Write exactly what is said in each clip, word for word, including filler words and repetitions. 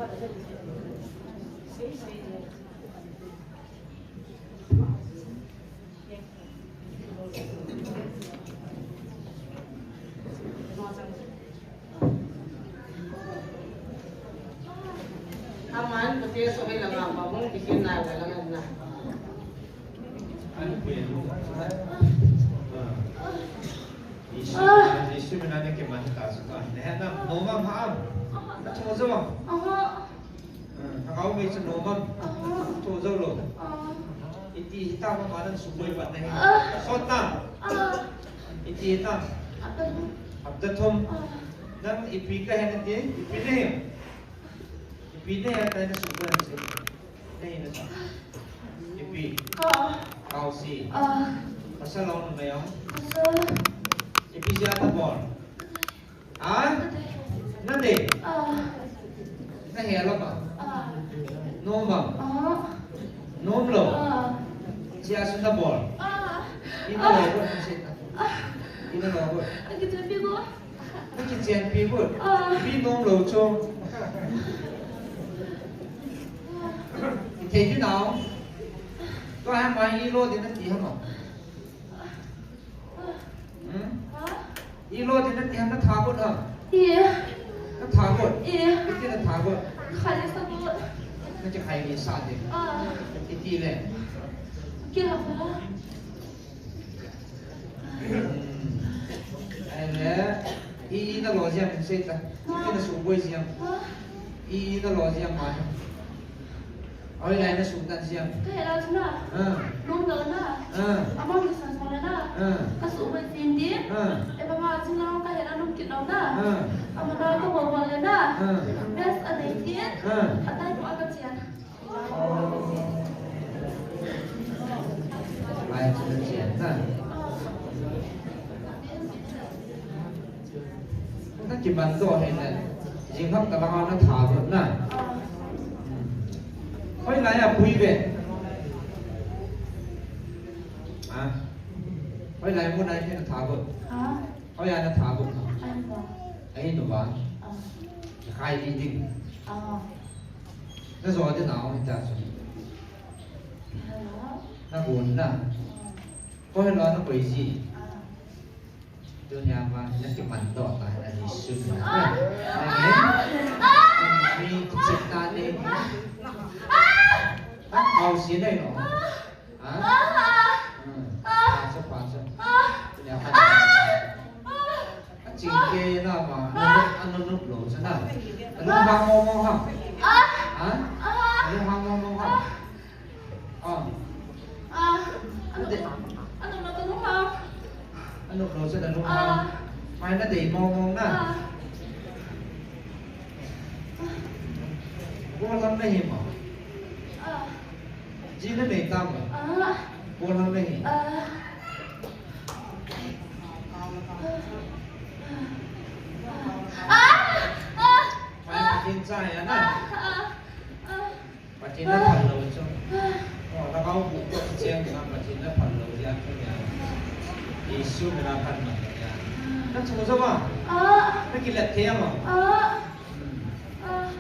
Aman, pati so hei langa pa mong bikin na wala nga na. An pe lu. Ah. Jesu, Jesu mina na ke man ta su ta. Ne na no ma ha. Na cho zo. Aha. Hmm, thakau mei chu nom am? Ah. Tho jou lou. Ah. Iti hita ma ma nang suboi pat na hi. Ah. Sot na. Ah. Iti hita. Hapta thum. Hapta thum. Ah. Nang ipi kahi nati? Ipi nahi? Ipi nahi tia na suboi nati? Nahi na sa. Ipi? Kau. Kau si. Ah. Pasal lou na mai am? Pasal. Ipi jeh a nabol? Ha? Nade? Ah. Nahe lou ba? Ah. Nom ba? Ah. Nom lou? Ah. Chia sun nabol? Ah. Ina lou ba? Ah. Ina lou ba? Akichen pi ko. Akichen pi ko. Ah. Pi nom lou chu. Ithei di nau. Tua ham mai ilo di nati ham. Hmm? Ilo di nati ham, na tha got ham? Iya. Na tha got? Iya. Iti na tha got? Khai sa got. Na kikhai ni sa di. Ah. Iti le. Kila ba? Hmm. Ai le. I, i na lo jia min sei ta. Iti na suboi jia. Ah. I, i na lo jia ma. Hoilai na sum tan siam? Kahe lou chu na. Ah. Nom lou na. Ah. Amang kisan sa le na. Ah. Kasuboi jin di. Ah. E ba ma chu na kahe lou nom kit lou na. Ah. Amana kabol bol le na. Ah. Best anei tin. Ah. Atai ko akachian. Ai chu na chian na. Ah. Na kiman doh hih in, jing hapta langa na tha got na. Hoilai a pui ve. Ha? Hoilai mun a na tha got. Ha? Hoiya na tha got na. Ahi nu ba. Ahi nu ba. Ah. Khai di ding. Ah. Na jo di na o ta chu. Hello. Na gon na. Ah. Hoilai na koi ji. Ah. Tunia ma, na kiman doh ta, na Jesu na. Ah! Na ngen? Ah! Mi kichep ta ne. Ah! Ah, kau si nei no. Ah! Ah! Hmm. Ah! Pa sa, pa sa. Ah! Tunia pa. Ah! Ah! Aching ke na ma, ah! Anu, anu nup lou sa na. Anu hang mo mo ha. Ah! Ha? Ah! Anu hang mo mo ha. Ah. Ah. Anu, anu, anu, anu, anu. Anu, anu, anu, anu. Ah. Mai na dei mong mong na. Ah. Bol ham na hi mo. Ah. Ji na nei tam mo. Ah. Bol ham na hi. Ah. Ah. Ah. Mai na kin cha ya na. Ah. Ah. Ah. Pathen na phal lou chu. Oh, lhagao bu ko cheng na Pathen na phal lou dia ko ya. Jesu mina phan ma ya. Na chu jo ba? Ah. Na kilet thei ma? Ah. Hmm. Ah.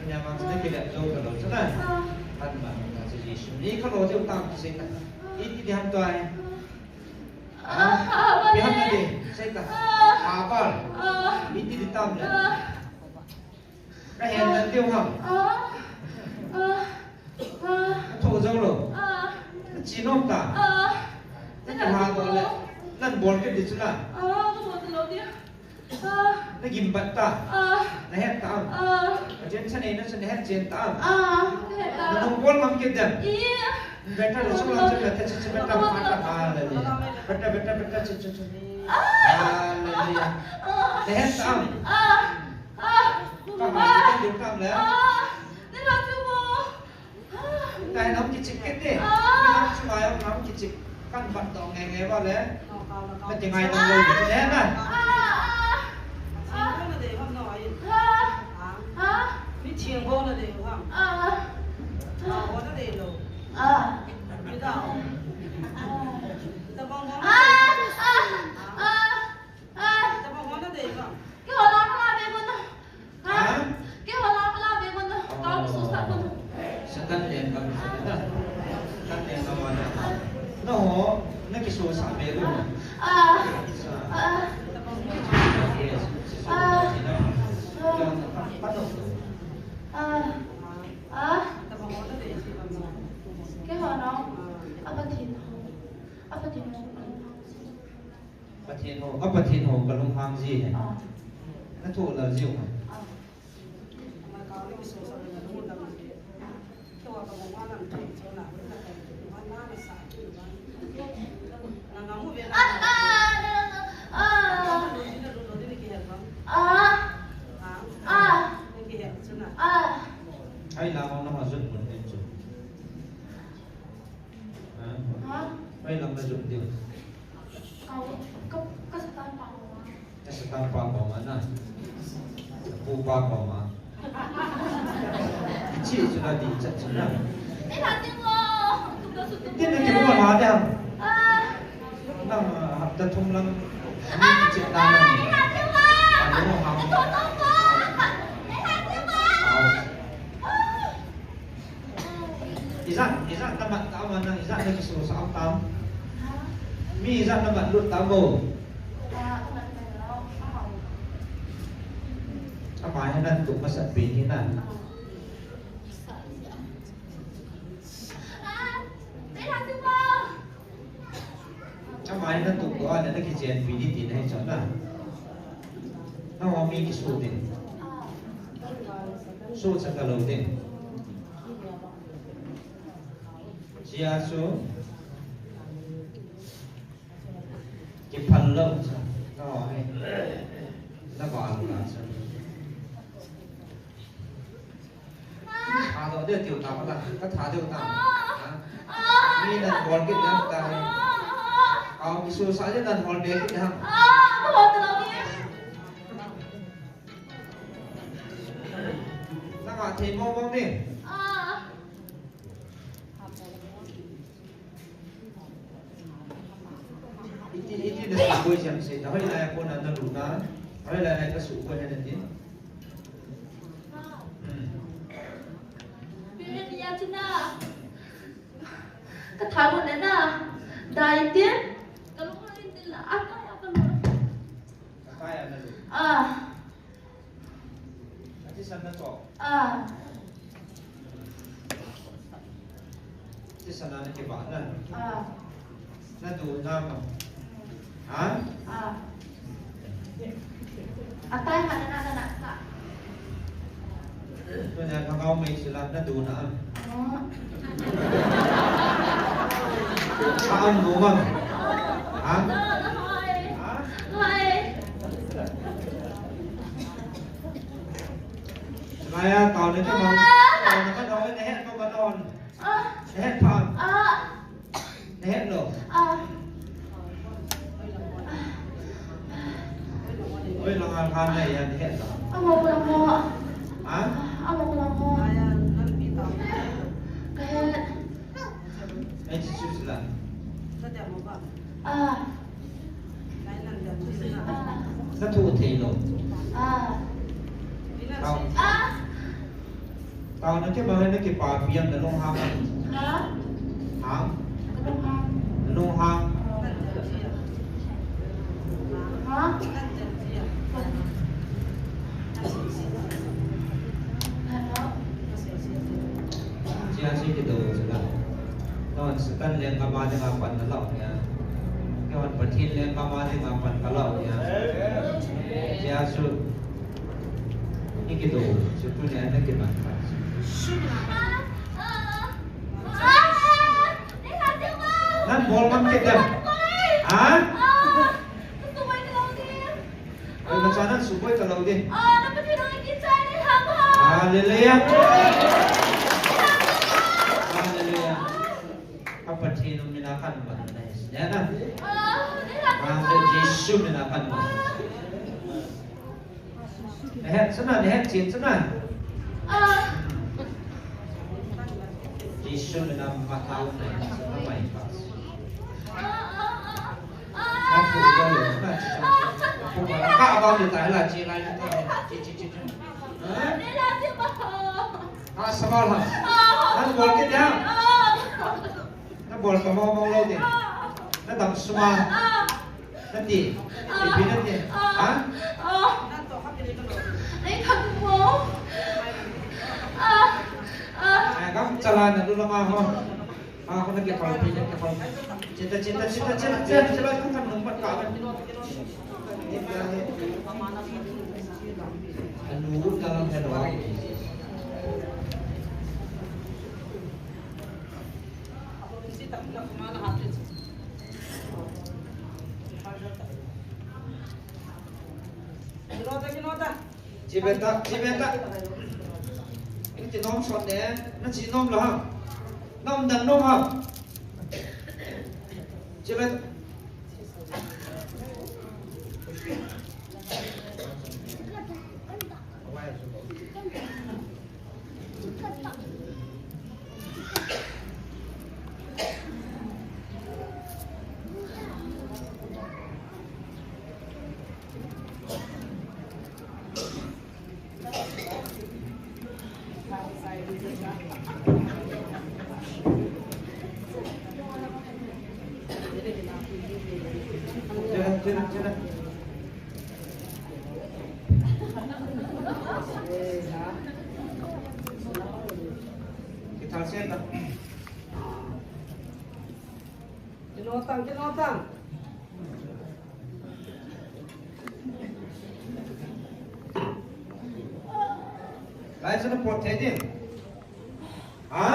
Nya ma na kilet jo ka lou chu na. Ah. Phan ma na chu Jesu. Ni ka lo jo tam ki se ta. Iti di ham to ai. Ah. Ah. Pi ham na de. Se ta. Ah. Abal. Ah. Iti di tam le. Ah. Kahen nan diu ham? Ah, ah, ah. Katho jou lou? Ah. Kachi nom ta? Ah. Nang kaha doh le. Nang bol kit di chu la. Ah, kabol talou di. Ah. Na gim bat ta? Ah. Na het ta am? Ah. Pathen cha nei na chu na het chen ta am? Ah, ka het ta. Na nung bol ngam kit dem? I. Beta le chu la chu beta chu chu beta pa ta ha le le. Beta, beta, beta chu chu chu. Ah. Hallelujah. Ah. Na het ta am? Ah. Ah! Ka ha ni kan ding kam le? Ah! Ni la tu mo. Ah! Kai nam kichik kit ni. Ah! Ni nam chu ngai nam kichik. Kan bat dong nge nge ba le. Na ti ngai dong lo ni le na. Ah! Ah! Ah! Ah! Mi thiang bo na de ham. Ah! Ah! Bo na de lo. Ah! Mi da. Ah! Ah! Ah! Ah! Keiho la kala ve gon. Ha? Ha? Keiho la kala ve gon. Tan leng kam sa na. Tan leng kam na. Na ho, na kisosah be lo. Ah. Ah. Yes. Ah. Ah. Ah. Keiho no. A Pathen ho. A Pathen ho. Pathen ho, a Pathen ho kalunghang ji ahi. Ah. Na thoh lal jiu. Ah. Ai lang na ho jun mun den chu. Ha? Ai lang na jun den. Ka, ka, ka Satan pa ko ma. Ka Satan pa ko ma na. Ka pu pa ko ma. Chi chu na di chat chu na. Nei la ti mo. Tu ka su tu. Tin na ki mo la de. Ah. Na ma hap ta thum lang. Ah, chi ta na. Nei la ti mo. Ah, mo ha. Nei la ti mo. Ah. Ijat, ijat na mat ta ma na, ijat na kisosah tam. Mi ijat na mat lut tam bo. Ama hi nan tup masat pen hi na. Ama hi na tup doh a le na kichenpi ding tin ahi chu na. Na ho mi kisu ding. Su cha ka lo ding. Chia chu. Kiphal lo cha. Na ho hi. Na ba lu na cha. Tha doh ding tiu ta ka ta, ka tha ding ta. Ha? Mi nan bol kit nan ta. Au, kisu sa ding nan bol be kit nan. Na ka thei mong mong ding. Iti, iti na suboi jam se, na hoilai a kona na lut na, hoilai lai ka suboi na tin. Hmm. Period ya chu na. Ka thamu le na. Dai tin. Ka lung ha tin la. Ata ya ka lung. Ata ya na lut. Ah. Ati san na to. Ah. Ati san na kibah na. Ah. Na du na ma. Ha? Ah. Atai ha na na na sa. Tuna ka kau mai sila na du na. Ah. Ka am nu ma. Ha? Ha? Maya, tao na ka ma. Tao na ka, tao na het ma ba non. Na het pha. Na het lo. Oi, lang a pha na ya na het lo. Amo ko lang mo. Ha? Amo ko lang mo. Ka het. Ai, chi chu la. Ah. Na thu thei lo. Ah. Tao. Ah. Tao na ke ba na ke pa piang na long hang. Ha? Hang? Long hang. Long hang. Ha? Chia chu kido chu la. Ton Satan lengkam a dinga pan na lau nia. Ton Pathen lengkam a dinga pan ka lau nia. Chia chu i kido chu tunia na kiman pa. Nan bol ngam kit em? Ha? Oi, na cha nan suboi ta lou ding. Hallelujah. Hallelujah. A Pathen u mina kan man na his. Ya na. Hallelujah. Jesu mina kan man. Nehet sana, nehet chin sana. Jesu mina ma tau na his. Mai pa. Ka thu ka lo, ka chi cha. Ka ba ni ta la chi lai ta. Chi, chi, chi, chi. Ha? Ha, sabal ha. Nabol kit dia? Nabol ka mo mo lo di. Nadam suma. Nati. Ipi nati. Ha? Ai, kam chala na lu lama ho. Ah, ko na ke pal, ke pal. Chita, chita, chita, chita, chita, chita, kan kan nung pat ka kan. Anu ka lang kan wa. Chibeta, chibeta. Iti nom son ne, na chi nom la ha. Nom dan nom ha. Chibeta. Kithal sen ta. Kino tang, kino tang. Lai sana pot thei ding. Ha?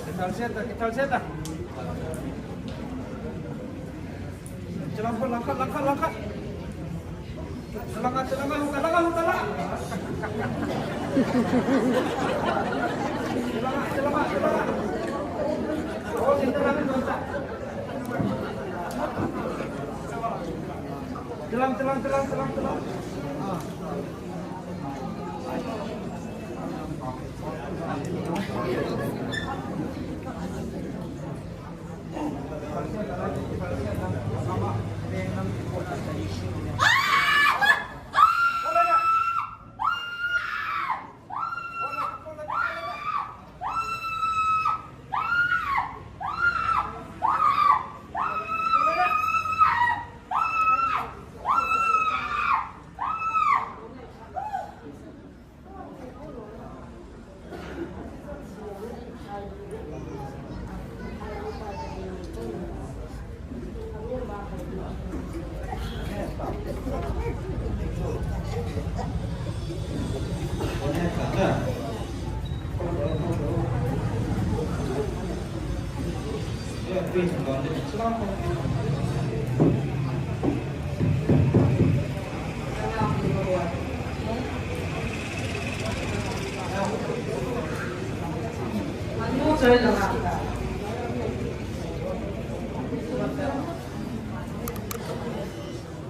Kital seta, kital seta. Langkah, langkah, langkah, langkah. Langkah, langkah, langkah, langkah, langkah. Langkah, langkah, langkah, langkah. Oh, sini langkah, langkah. Telang, telang, telang, telang, telang.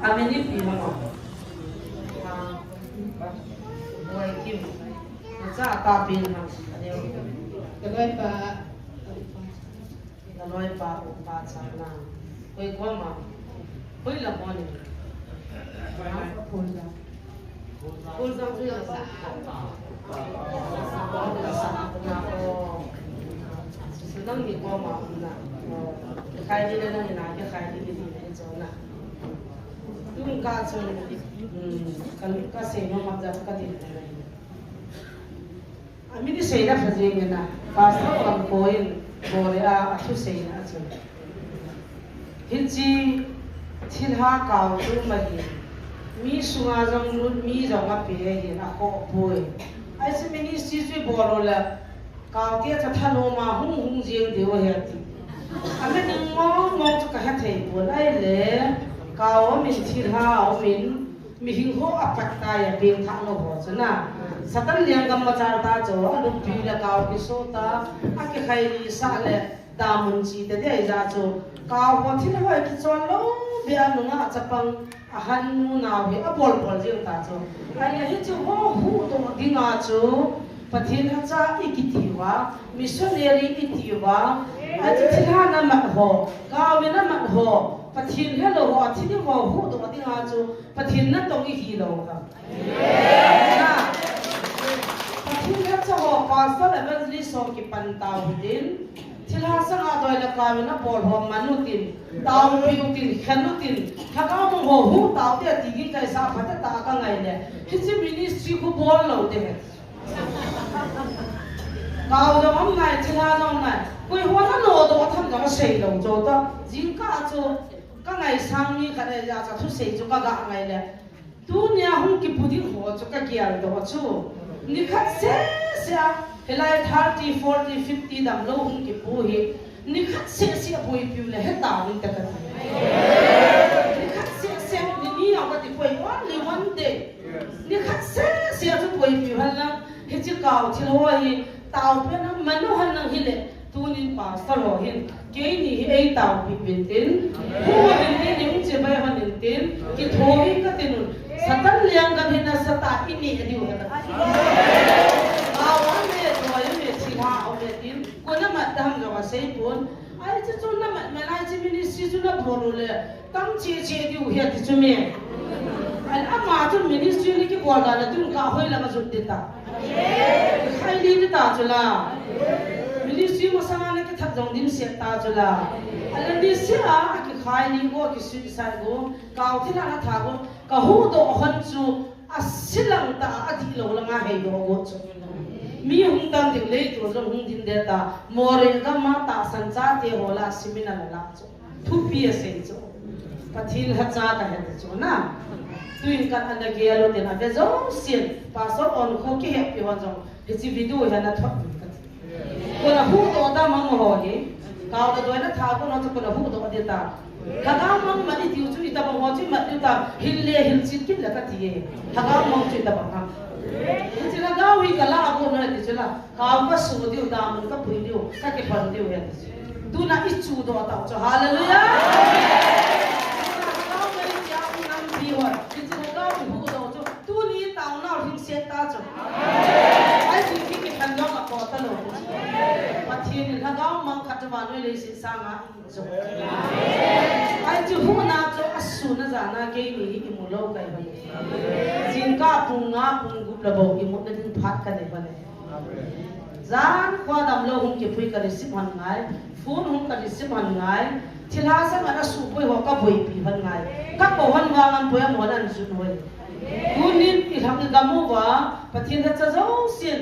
Amin ipi ham? Boy Kim. Nacha tapin ham. Kaloipa. Kaloipa upa chana. Koi koma. Koi la moni. Koi la. Koi la koi la. Nang ni koma na. Khai ni na ni na ke khai ni ni ni chona. Tung ka chun, hmm, ka, ka sei nom mat jat ka din na. Amin i seina kha jeng e na, Pastor Lamkoi in bol e a, a thu seina chu. Hiche thilha kau chu ma hi, mi sunga jong lut, mi jong a pe ahin, a khoh poi. Ahi chu ministry chu i bol u le, kau te chu thanom a hung hung jeng diu ahi ati. A mi ding mong mong chu ka hethei pon ahile, kau aum in thilha aum in, Mihing ho apat tai a pengthah lou ho chu na. Satan lenggam machal ta chu, alungpi le kao kiso ta, akikhai ni sa le damun chi ta dei ja chu. Kao ho thil ho kichon lou, bia nunga chapang, ahan nu nau hi abol bol jing ta chu. Ahile hichu ho huhdoh dinga chu, Pathen lhacha i kiti uva, missionary i ti uva, achu thilha na mat ho, kao na mat ho, Pathen helou ho, athi ding ho huhdoh dinga chu, Pathen natong i hi lou ka. Pathen lhacha ho, pastor, evangelist ho kipan tau hitin, thilha sanga doi le kao na bol ho man utin, taopi utin, khen utin, lhagao mang ho hu tau te ti ging kai sa phat ta ka ngai le. Hiche ministry khu bol lou te. Kao jong um nai, thilha jong um nai. Koi ho na nodoh tham jong sei lou jo ta. Jingkah chu ka ngaisang mi khat le ja cha thusei chu ka ga ngai le. Tunia hung kipu ding ho chu ka geldoh chu. Nikhat sese a, hilai thirty, forty, fifty damlou hung kipu hi. Nikhat sese a boipiu le heta ding ta ka ti. Nikhat sese, ni ni a ka ti poi, only one day. Nikhat sese a chu boipiu hen lang, hiche kao thil ho hi, taopi na man u hen lang hile, tunin pastor ho hin, keini hi ei taopi uvin tin, hu uvin tin, hung chibai uvin tin, kitho hi ka tin un, Satan lenggam hi nasatah a i neh diu ahi. Ao a me, doi a me, thilha a me tin, koi na mat dam jong asei pon, ai chu chu na mat, mat lai chu ministry chu na bol u le, Tam che che diu ahi ati chu me. An ama chu ministry ni kibol dan a tun ka hoi lama jut ding ta. Khai li ding ta chu la. Ministry masanga na kithat jong dimset ta chu la. Ala ni se a, akikhai ni go, kisuicide go, kao thilha na tha go, ka huhdoh hon chu asilang ta a, adihlou langa heidoh go chu. Mi hung tam ding lei tu jong hung dim de ta. Moreh gam a tahsan chate ho la seminar la chu. Thupi asei chu. Pathen lhacha kahi ti chu na. Tuin kan ana gel u tin ave jousen. Pastor Onkho kihepi hon jong. Hiche video hi ana thot ding kati. Koi na huhdoh dam mang ho hi. Kao na doi na tha koi na chu koi na huhdoh ding ta. Lhagao mang mat i tiu chu i tabang ho chu i mat diu ta. Hil le hil chin kit le kati e. Lhagao mang chu i tabang ha. Hiche lhagao hi ka la a koi na ti chu la. Kao ka su diu, damun ka pui diu, ka kiphan diu ahi. Tuna i chuhdoh tau chu. Hallelujah! Kao ka i chia u nam diu ahi. Hiche lhagao i huhdoh chu. Tuni taona hing set ta chu. Ai, ti ki kiphan dong a ko ta lou. Pathen in lhagao mang khat chu vannoi leiset sanga i Ai chu huhna chu asuna jana keini hi imu lou kai bang. Jingkah pung nga pung gup le bou imutna ding phat kanei bang. Jan kho damlou hung kipui ka receive hon ngai. Phone hung ka receive hon ngai. Thilha sanga na supui ho ka boipi hon ngai. Ka kou hon vang an pui a mo nan jun hoi. Tunin i lhang i gam uva Pathen lhacha jousen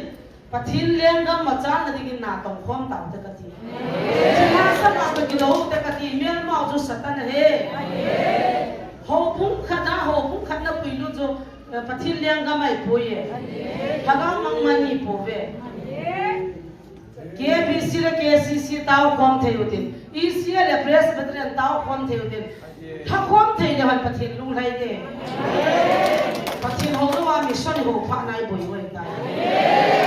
Pathen lenggam machalna dingin na tongkhom tau te kati. Thilha sanga ka gilou te kati, melmau chu Satan ahi. Houbung khat na, houbung khat na puilut chu, eh, Pathen lenggam ahipoi e. Lhagao mang man ahipoi ve. K B C le K C C tao khom thei utin. E C A le Presbyterian tao khom thei utin. Tha khom thei le hon Pathen lunglhai te. Pathen hou lou a mission hou pha nai boi boi ta.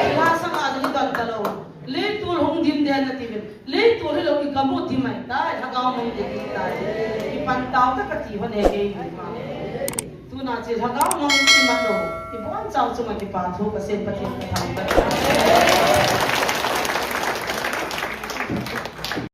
Thilha sanga ding don ta lou. Leitul hung dim den na ti vin. Leitul hilou i gam u dim mai ta. Lhagao mang dim ta. I pan tau ta kati hon he he ma. Tuna chu lhagao mang i man lou. I bon chau chu ma kipa thu ka sei Pathen ka thangvah.